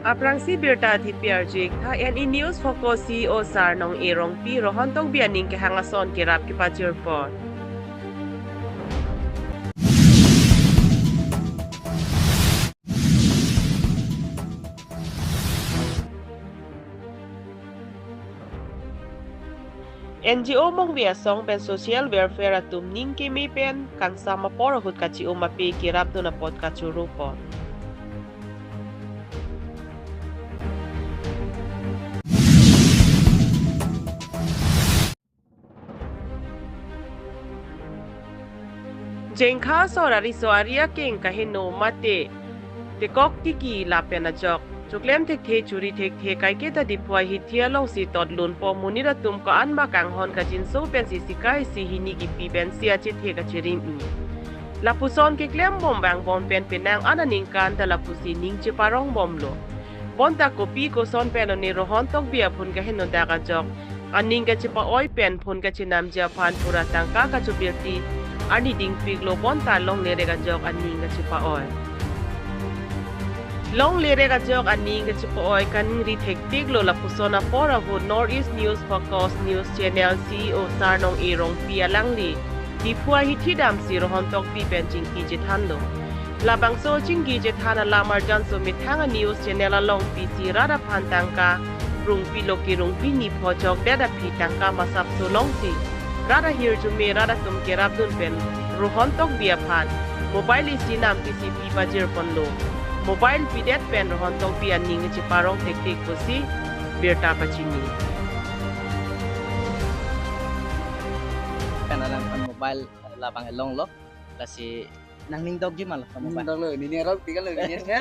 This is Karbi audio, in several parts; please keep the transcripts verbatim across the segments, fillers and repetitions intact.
Aphrangsi birta thipi arju-ik tha, N E News Focus C E O Sarnong A. Rongpi Rohon Tokbi aning kehang ason kerap kepajirpon. N G O Mongve Asong pen Social Welfare atum ning keme pen kangsam apor ahut kachi-um ape kerapdun apot kachoropon. Jengkha asor ariso ari akeng kaheno mate tekok tiki lapen ajok choklem thekthe churi thekthe kaiketa Diphu ahithi alongsi totlunpo, monit atum ko-an ma kanghon kachinso pensi sika isi hini kipi pensi achethe kachirim-i. Lapuson keklembom vangbom pen penang an aningkan ta lapusi ning cheparongbomlo. Bonta kopi koson pen lone Rohon Tokbi aphun kaheno dak ajok aning kachepa-oi pen phun kachenamji aphan pura tangka kachobirti arni dingpiklo, bonta longlerek ajok aning kachepa-oi. Longlerek ajok aning kachepa-oi kaningri thektiklo. Lapuson apor ahut North East News Focus News Channel C E O Sarnong A. Rongpi alangli Diphu ahithi damsi Rohon Tokbi pen chingki chethanlo. Labangso chingki chethan alam arjan so methang a-news channel along pisi rat aphan tangka rungpi loke rungpi ni pho chokdet aphi tangka masapso longsi rat ahirjume rat atum kerapdun pen Rohon Tokbi aphan mobile isi nam pisi pi pajirponlo. Mobile pidet pen Rohon Tokbi aning cheparong thektik pusi birta pachini. Kan alang kan mobile labang elonglo. Lasi nangning dokji ma lo ka mobile. Nangning doklo, nini arok tiga lo, nini ya.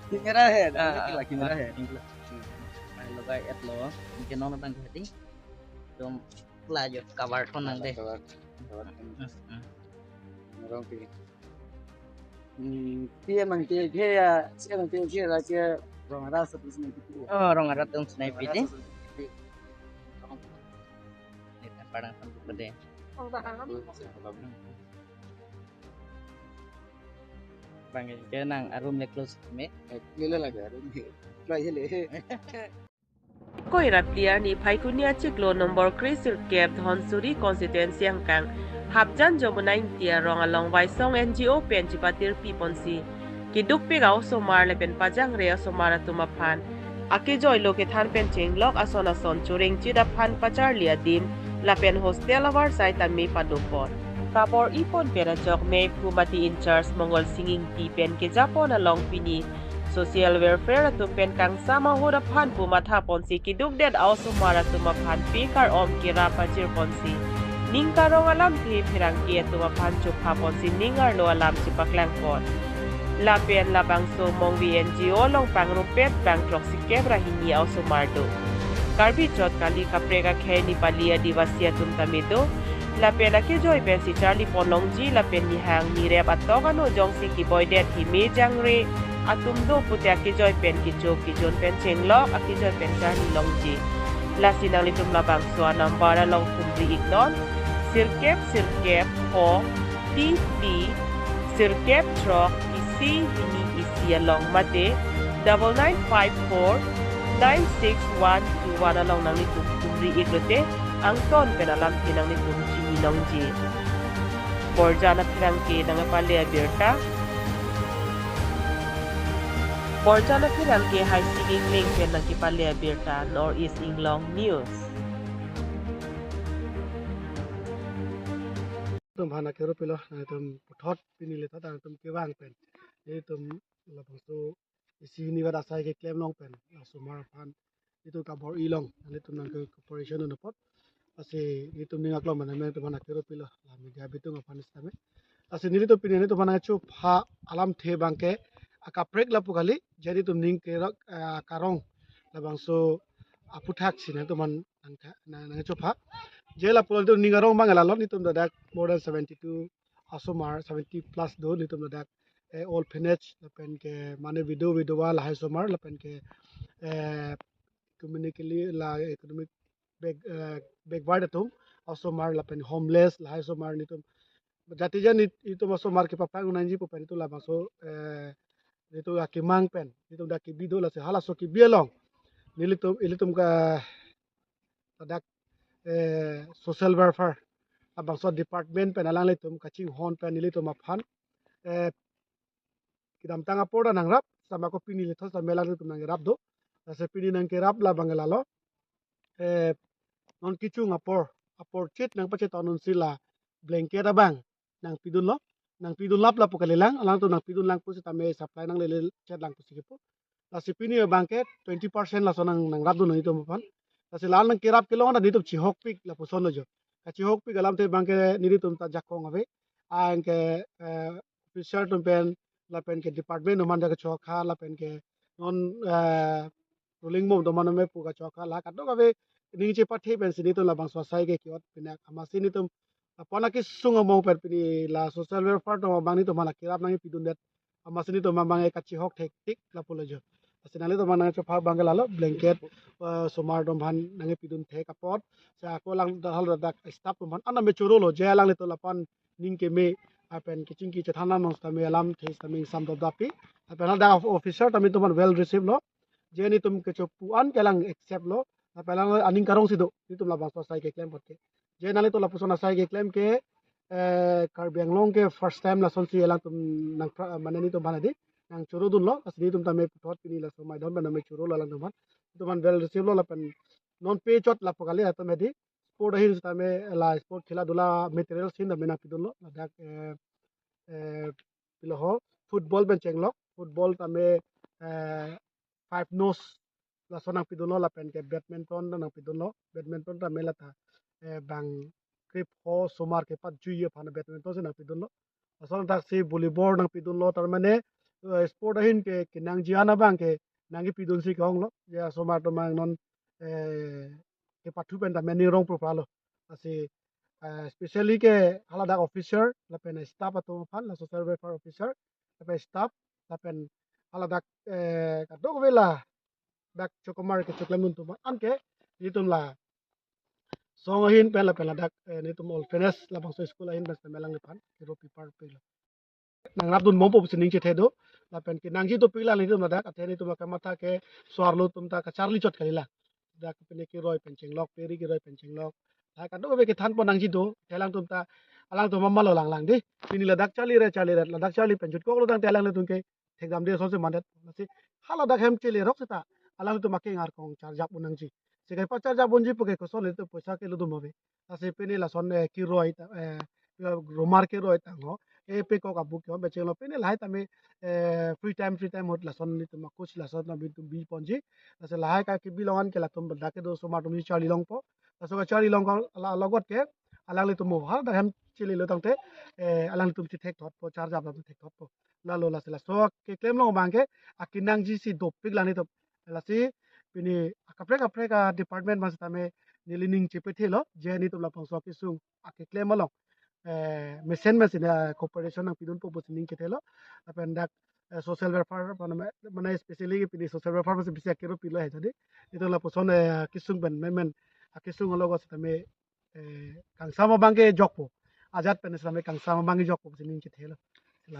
Nini arok he, ah, lagi ah, nini arok he. Inglo. Logai et lo, ingke non abang ke ting. Dum la jo cover thon nang de. Cover, cover. Hmm, hmm. Rong pi. Hmm, pi emang ke ke ya, si emang ke ke la ke rong arat satu sini gitu. Oh, rong arat dong sinai pi ting. Ni ta parang sampai pede. Bang ke nang arum le close me. Eh, le le lagi arum. Try le. Koirap liar ni Phaikuni achiklo number kre sirkep Dhansiri constituency angkang Hapjan Jomuna Ingti arong along Vaisong N G O pen chipatirpi ponsi kedukpik a-osomar lapen pajangre osomar atum aphan akejoilo kethan pen chenglok ason ason chorengchit aphan pacharli adim lapen hostel avarsai tame padopon. Kabor-i pon pen ajok meiphu mati in-charge Mongol Sing Ingti pen kejapon along pini Social Welfare atum pen kangsam ahut aphan pu matha ponsi kedukdet a-osomar atum aphan pe kar-om kerap pajir ponsi ning karong alamthe pherangke atum aphan chopha ponsi ning arlo alam chepaklang pon. Lapen labangso Mongve N G O along pangrumpet bang throksikep ra hini a-osomar do. Karbi chot kali kaprek akhei Nepali Adivasi atum tame do. Lapen akejoi pensi charli pon longji lapen nihang nirep atok ano jongsi keboidet hime jangre atum do pute akejoi pen kecho kejun pen chenglok akejoi pen charli longji. Lasi nanglitum labangso a-number along thumri iknon, sirkep sirkep pho titi sirkep throk isi hini isi along mate double nine five four nine six one two one along nanglitum thumri iklote angton pen alamthe nanglitum chini longji. Borjan apherangke nangkepale abirta. Borjan apherangke Haising Engleng pen nangkepale abirta, North East Inglong News. Tum aphan akero pilo, nangtum puthot pini le tha nangtum kevang pen. Nelitum labangso isi hini vat asai keklem long pen, osomar aphan nelitum kabor-i long, nelitum nangke cooperation un apot. Lasi nelitum ning aklong mana men tum aphan akero pilo, la media bitung aphan sitame. Lasi nelitum pini nelitum aphan nangchopha alamthe abangke akaprek lapu kali, je nelitum ning kerok, eh, karong labangso aphuthak si nangtum aphan nangkha-, nang, nangchopha. Je lapu nelitum ning arong abang lalo, nelitum ladak more than seventy-two osomar, seventy plus do nelitum ladak, eh, orphanage lapen ke mane widow widowa lahai osomar lapen ke, eh, economically la economic back, eh, backward atum osomar lapen homeless lahai osomar nelitum jati jan nelitum osomar kepaphrang un nangji pu pen nelitum labangso, eh, nelitum akemang pen nelitum dak kebi do, lasi halaso kebi along nelitum, ilitum ke ladak, eh, social welfare labangso department pen alanglitum kachinghon pen nelitum aphan, eh, kedamtang apor ta nangrap, sitame ako pini lethot sitame alanglitum nangrap do. Lasi pini nangkerap labang ke lalo, eh, non kechung apor, apor chit nangpachetong unsi la blanket abang nangpidunlo, nangpidun lap lapu kalilang, alangtum nangpidun lang pusitame supply nanglele chet lang pusi kepu. Lasi pini abang ke twenty percent laso nang, nangrapdun nelitum aphan. Lasi la nangkerap kelong ta nelitum chihokpik lapuson lo jo. Kachihokpik alamthe abang ke nelitum ta jakong ave. Anke, eh, officer atum pen lapen ke department atum aphan ta kachokha lapen ke non, eh, ruling mom atum aphan me pu kachokha, la kadokave ning chepathe pensi nelitum labangso asai ke ke-ot pinak, amatsi nelitum apon akesung among pen pini la social welfare atum abang nelitum aphan kerap nangpidundet, amatsi nelitum abang ke kachihok thektik lapu lo jo. Lasi nanglitum aphan nangchopha abang ke lalo blanket, eh, osomar atum aphan nangpidun thek apot. Lasi ako alang dak haladak staff atum aphan an ta me chorolo, je alanglitum lapu-an ning keme lapen kechingki chethan nang sitame alamthe sitame ingsam dopdap pi. Lapen haladak officer tame atum aphan well receive lo. Je nelitum kechopu an ke alang accept lo. Lapen alang aning karong si do nelitum labangso asai keklem apot ke. Je nanglitum lapuson asai keklem ke, eh, Karbi Anglong ke first time lasonsi alangtum nang pra-, mane nelitum aphan adi nangchorodunlo, lasi nelitum tame puthot pini laso maidon pen tame chorolo alangtum aphan. Nelitum aphan well receive lo lapen non pachot lapu kali atum adi sport ahin sitame la sport khela dula material sitame nangpidunlo, ladak, eh, eh, pilo ho, football pen chenglok, football tame, eh, five nos laso nangpidunlo lapen ke badminton ta nangpidunlo, badminton tame lata, eh, bang krip ho osomar kepajui aphan badminton si nangpidunlo. Lason thaksi volleyball nangpidunlo, tar mane, eh, sport ahin ke kenangji an abang ke nangkepidunsi ke-onglo. Je osomar atum abang non, eh, kepathu pen tame ning rong pro pralo. Lasi, eh, specially ke haladak officer lapen staff atum aphan, la social welfare officer lapen staff lapen haladak, eh, kadokave ladak chokomar kechoklem atum aphan anke nelitum la song ahin pen lapen ladak, eh, nelitum orphanage labangso school ahin pen sitame alangliphan kiro pipar pilo. Nangrapdun bompo pusi ning chethe do. Lapen kenangji dopik la nelitum ladak, athe nelitum akamatha ke so-arlo atum ta kacharli chot kali la. Dak pini keroi pen chenglok, peri keroi pen chenglok. La kadokave kethanpon nangji do, athe alangtum ta, alangtum amalo langlang dei. Pini ladak charli re, charli re, ladak charli pen jutkoklo tangte alanglitum ke thekdamde asonsi mandet. Lasi haladak hem chele rok seta alanglitum akeng arkong charjap un nangji. Si kepacharjap unji puke koson nelitum poisa ke ludum ave. Lasi pini lason, eh, keroi ta, eh, rumar keroi tangho. Eh, pekok abu ke-ong pen chenglo pini lahai tame, eh, free time, free time ahut lason nelitum a-coach lason nelitum biponji. Lasi lahai ka kebi along an ke latum dak kedo osomar atum charli longpo. Laso kacharli long ko la logot ke alanglitum mo haladak hem chelelo tangte, eh, alanglitum si thekthotpo, charjap alanglitum thekthotpo. Lalo lasi laso keklem along abang ke akenangji si dopik la nelitum. Lasi pini akaprek akaprek a-department abang sitame neli ning chepethelo, je nelitum labangso akesung akeklem along, eh, mesen mesen, eh, cooperation nangpidunpo pusi ning chethelo. Lapen dak, eh, social welfare mane, mane specially pini social welfare masi bisi akero pilo he jadi. Nelitum lapuson, eh, kesung pen men men akesung alogot sitame, eh, kangsam abang ke jokpo. Ajat pen sitame kangsam abang ke jokpo pusi ning chethelo.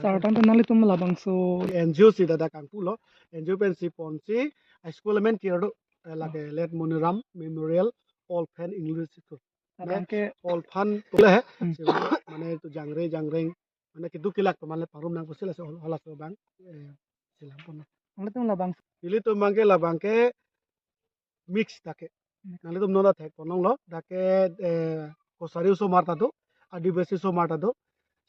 Sir, tangte nanglitum labangso N G O si dada kangpulo. N G O pensi ponsi, eh, school amen kir do, eh, lake Late Moniram Memorial Orphan English School. Mane abang ke orphan atum le he, hmm, si mane itum jangre jangreng, mane keduk kelak atum aphan le pangrum nang pusi lasi hal-, halaso abang, eh, si lampon. Nanglitum labang. Nelitum abang ke labang ke mix dak ke. Mix. Nanglitum non ta thekpon longlo, dak ke, eh, Kachari osomar ta do, Adivasi osomar ta do.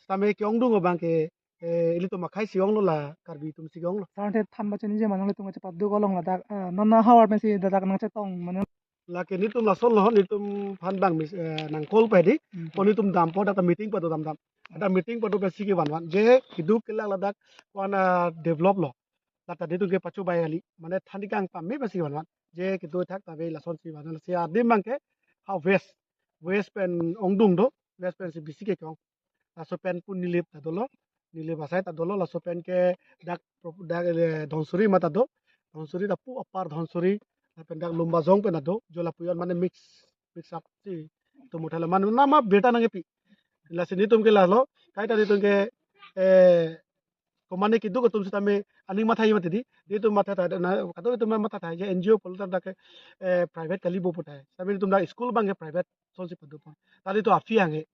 Sitame ke-ongdung abang ke, eh, ilitum akhei si onglo, la Karbi atum si onglo. Sir, tangte than pachini je ma nanglitum kachepadu kolong ladak, eh, non havar pensi ladak nangchetong mane. Lake nelitum lason lo, nelitum aphan abang mis-, eh, nang call pedi. Hmm. Ko nelitum dampo, dak ta meeting pado damdam. Dak meeting pado pensi kevan van. Je keduk kelak ladak ko-an develop lo. Lata nelitum ke pacho bai kali. Mane than ikang pame pensi kevan van. Je kedo thak ta ave lasonsi van. Si adim abang ke ha west. West pen ongdung do. West pensi bisi ke ke-ong. Laso pen pu Nilip ta dolo. Nilip asai ta dolo, laso pen ke dak pro-, dak, eh, Dhansiri ma ta do. Dhansiri ta pu apar Dhansiri. Lapen dak Lumbajong pen ta do. Jo lapu-an mane mix, mix up si. Itum uthalo mane nama beta nangkepi. Lasi nelitum ke lalo. Kaita nelitum ke, eh, Mane keduk atum sitame aning matha mati di. Nelitum matha tahai, na, kadokave atum matha tahai je N G O pulo ta dak ke, eh, private kali bo pu tahai. Sitame nelitum dak school abang ke private asonsi padopon. Tadi to aphi angke.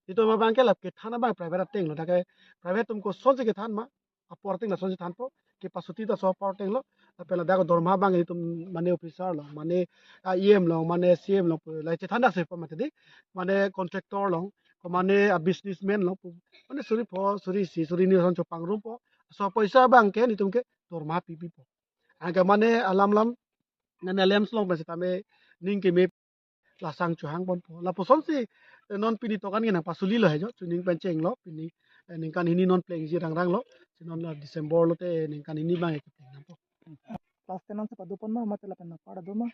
Nelitum abang ke lap kethan abang private ateng lo. Dak ke private atum kosonsi kethan ma, apor ateng lasonsi thanpo. Capacity ta laso apor ateng lo. Lapen ladak dorma abang nelitum mane officer lo, mane, ah, E M lo, mane C M lo, pu la chethan dak se pa mati di. Mane contractor lo, ko mane, ah, businessman lo, pu mane suri pho, suri isi, suri hini ason chopangrumpo. Laso apoisa abang ke nelitum ke dorma pipipo. Anke mane alam lam, mane lamps along pen sitame ning keme lasang chohang ponpo. Lapusonsi, eh, non pini tokan ke nangpasuli lo he jo, chuning pen chenglo, pini, eh, ningkan hini non plengji rangrang lo, si non, eh, December lote ningkan hini abang ke pleng nangpo. Class ten ansi padopon ma, mate lapen apar do ma?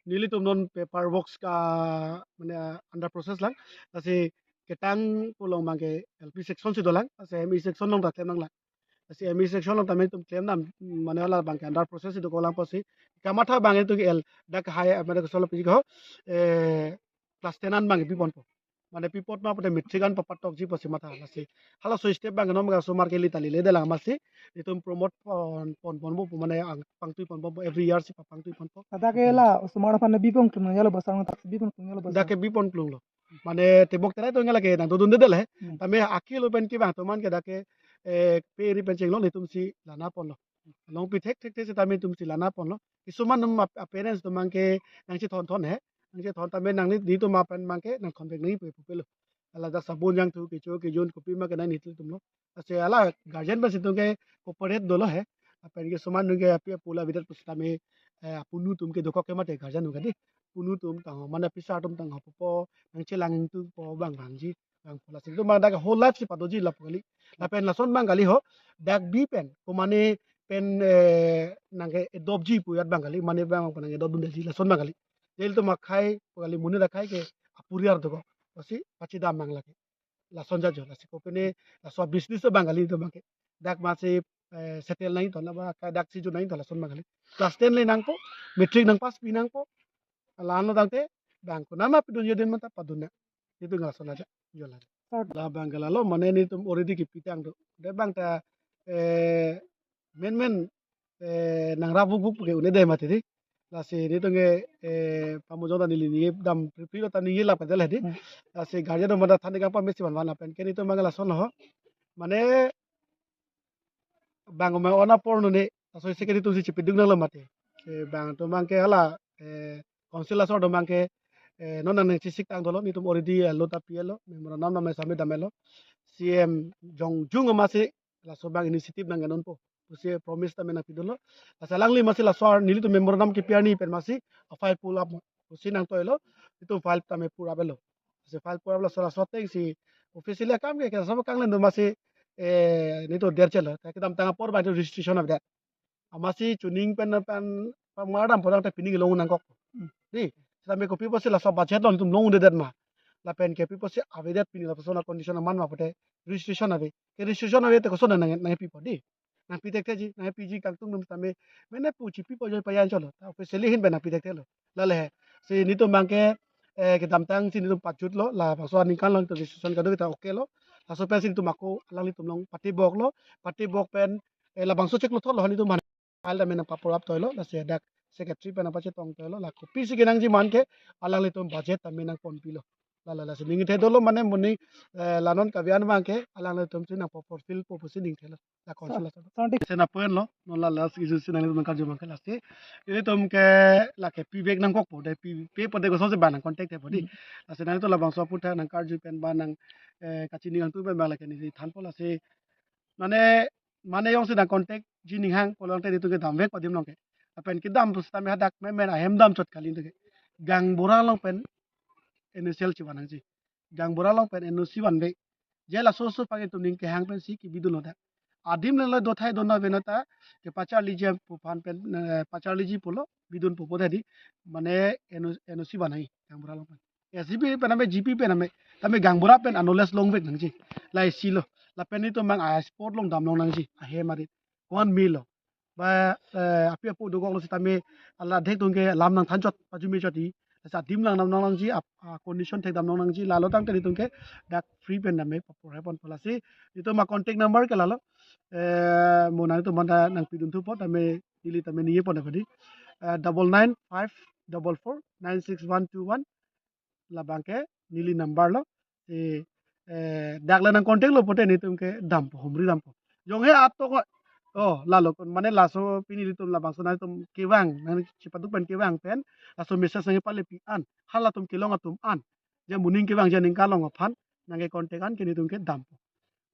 Nelitum non paperworks ka, mane, under process lang, lasi ketang pulo abang ke L P section si dolang, lasi M E section along ta klem nanglang. Lasi M E section along tame nelitum klem dam, mane halabang ke under process si dokoklang pusi. Kamatha abang nelitum ke el dak hai, mane ke solo piji ko, eh, class ten an abang ke piponpo. Mane pi apot ma pute matric an papatokji pusi matha lasi. Halaso step abang ke non ke osomar ke lita lile dolang amatsi. Nelitum promote pon, pon, ponpo, mane ang pangtui ponpo, every year si papangtui ponpo. Dak ke la osomar aphan bipon klung ya lo, basang tak bipon klung ya lo, basang. Dak ke bipon klung lo. Mane tebok terai to nge lake nangdodunde det he. Hmm. Tame akilo pen kevang atum an ke dak ke, eh, pe ri pen chenglo, nelitum si lana ponlo. Longpi thekthekthe sitame nelitum si lana ponlo. Kisuman atum ap-, a parents atum abang ke nangchethon thon he. Nangchethon tame nangli di atum aphan abang ke nang contact nangji pu pupelo. Hala dak sabun jangthu kecho kejun kopima kenai nelitum lo. Lasi hala guardian pen si nelitum ke cooperate dolo he. Lapen kisuman atum ke api apo la avedet pusitame, eh, apunu atum ke dokok ke mate guardian atum ke di. Apunu atum tang ho, mane officer atum tang ho pupo, nangchelang ingtupo abang vangji, vangpo lasi. Nelitum abang dak whole life si padoji lapu kali. Lapen lason abang kali ho, dak bi pen, ko mane pen, eh, nang ke adopt ji pu ajat abang kali, mane abang pen nang adopt dundeji lason abang kali. Jail atum akhei pu kali, monit akhei ke apuriar dokok. Lasi pachedam nang lake. Lason jat jo, lasi kopine laso business abang kali nelitum abang ke. Dak amatsi, eh, settle nangji to, laba ka dak si jo nangji to lason abang kali. Class ten le nangpo, matric nang pass pi nangpo. La-an lo tangte, bang konat ma pidun jedin mata padun na. Nelitum lason aja, jo la. Sir. Labang ke lalo, mane nelitum already kipitang do. Dak abang ta, eh, men men, eh, nangrap vukvuk ke un-edet mati di. Lasi nelitum ke, eh, pamujong ta neli ningje dam pri pri lo ta ningje lap kadel he di. Hmm. Lasi guardian atum mata than ikang pame si vanvan lapen ke nelitum abang lason ho. Mane bang ma ona porno ne, laso isi ke nelitum si chepiduk nanglo mati. Si bang atum abang ke hala, eh, council asor atum abang ke, eh, non nang chesik tang dolo, nelitum already, eh, lo ta pi-et lo, memorandum nang submit dam-et lo. C M jongjung amatsi laso abang initiative nang nonpo pusi promise tame nangpidunlo. Lasi alangli amatsi laso ar nelitum memorandum kepi arni pen amatsi a file pull up pusi nangtoilo. Nelitum file tame pull up-et lo. Lasi file pull up lo, laso laso ateng si officially akam ke, ke laso kanglen do amatsi, eh, nelitum derchelo. Ta kedamtang apor abang registration avedet. Amatsi chuning pen pen pamar dam podang ta pini kelong nangkok. Hmm. Di, sitame kopi pusi laso budget lo nelitum longdedet ma. Lapen ke pi pusi avedet pini lapuson a condition aman ma pute registration ave. Ke registration ave te koson nang, nangpipo di. Nangpi thektheji, nangpiji kangtung atum tame. Mane pu chipipo joi payan cholo. Ta officially ahin pen nangpi thekthelo. Lale he. Si nelitum abang ke, eh, kedamtang si nelitum pajutlo, labangso aningkan lo nelitum registration kadokave ta okay lo. Laso pen si nelitum ako alanglitum along patiboklo, patibok pen, eh, labangso cheklo thotlo nelitum aphan. File tame nangpa-pull up toilo, lasi dak secretary pen nangpachetong toilo, la kopisi kenangji aman ke alanglitum budget tame nangponpilo. La la lasi ningthe dolo mane monit, eh, la non kavian abang ke alanglitum si nangpo fulfill po pusi ningthelo. La council. Sir, laso. Sir, di- Sena poin lo, non la last issue si nanglitum nangkarju abang ke lasi. Ilitum ke lake pivek nangkokpo, dei pi, pipo dei kosonsi bang nang contact thepo di. Hmm. Lasi nanglitum labangso aphuthak nangkarju pen bang nang, eh, kachini kangtung pen bang lake neli thanpo lasi. Mane, mane jongsi nang contact ji ning hang, pulo tangte nelitum kedamvekpo adim along ke. Lapen kedam pusitame hadak memen ahem damchot kali nelitum ke. Gaonbura along pen N O C L chevan nangji. Gaonbura along pen N O C vanve. Je laso aso abang itum ning kehang pensi kebidunlo dak. Adim le lo dothai dona vena ta kepacharliji pu aphan pen, eh, pacharliji pulo bidunpo pu tadi. Mane N O, N O C van nangji gaonbura along pen. S G B pen ame, G P pen ame. Tame gaonbura pen a-knowledge longvek nangji. La isi lo. Lapen itum abang a-spot along damlong nangji. Ahem ari. Ko-an melo. Ba, eh, api apo dokoklo sitame hala thekdun ke lam nangthanchot, pajumi chot di. Asa adim lang dam nangji, ap, a, condition thek dam nangji, lalo tangte nelitum ke dak free pen dam me paporhe ponpo. Lasi nelitum a contact number ke lalo. Eh, mo nanglitum manda nangpidun thupo, tame neli tame ningje pon kadi. Eh, double nine five double four nine six one two one. Labang ke neli number lo. Si, eh, dak le nang contact lo pote nelitum ke dampo, humri dampo. Jong he ato ko, oh, lalo kon, mane laso pini nelitum labangso nangtum kevang, nang chepaduk pen kevang pen, laso message nangpalepi an, halatum kelong atum an, je moning kevang je ningkan long aphan, nangke contact an ke nelitum ke dampo.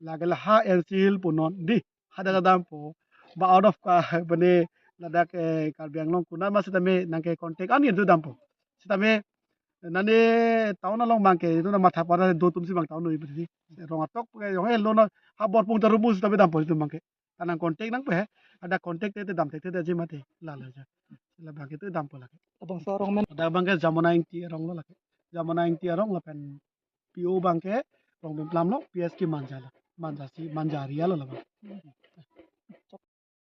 Lake la ha N C Hills punon dei, hadak dampo. Ba out of ka, bane ladak, eh, Karbi Anglong konat ma sitame nangke contact an ke nelitum dampo. Sitame nane town along abang ke, itum na matha pada do atum si abang town noi berarti. Rong atok ke, jong he lo na, ha Borpung ta rumu sitame dampo itum abang ke. Kanang contact nangpo he, ada contact te te dam te te te je mati, lalo ja. Labang ke te dampo lake. Labangso arong men. Ada abang ke Jamuna Ingti arong lo lake. Jamuna Ingti arong lapen P O abang ke Rongbim Plam lo, P S ke Manja lo. Manja si, Manja area lo labang.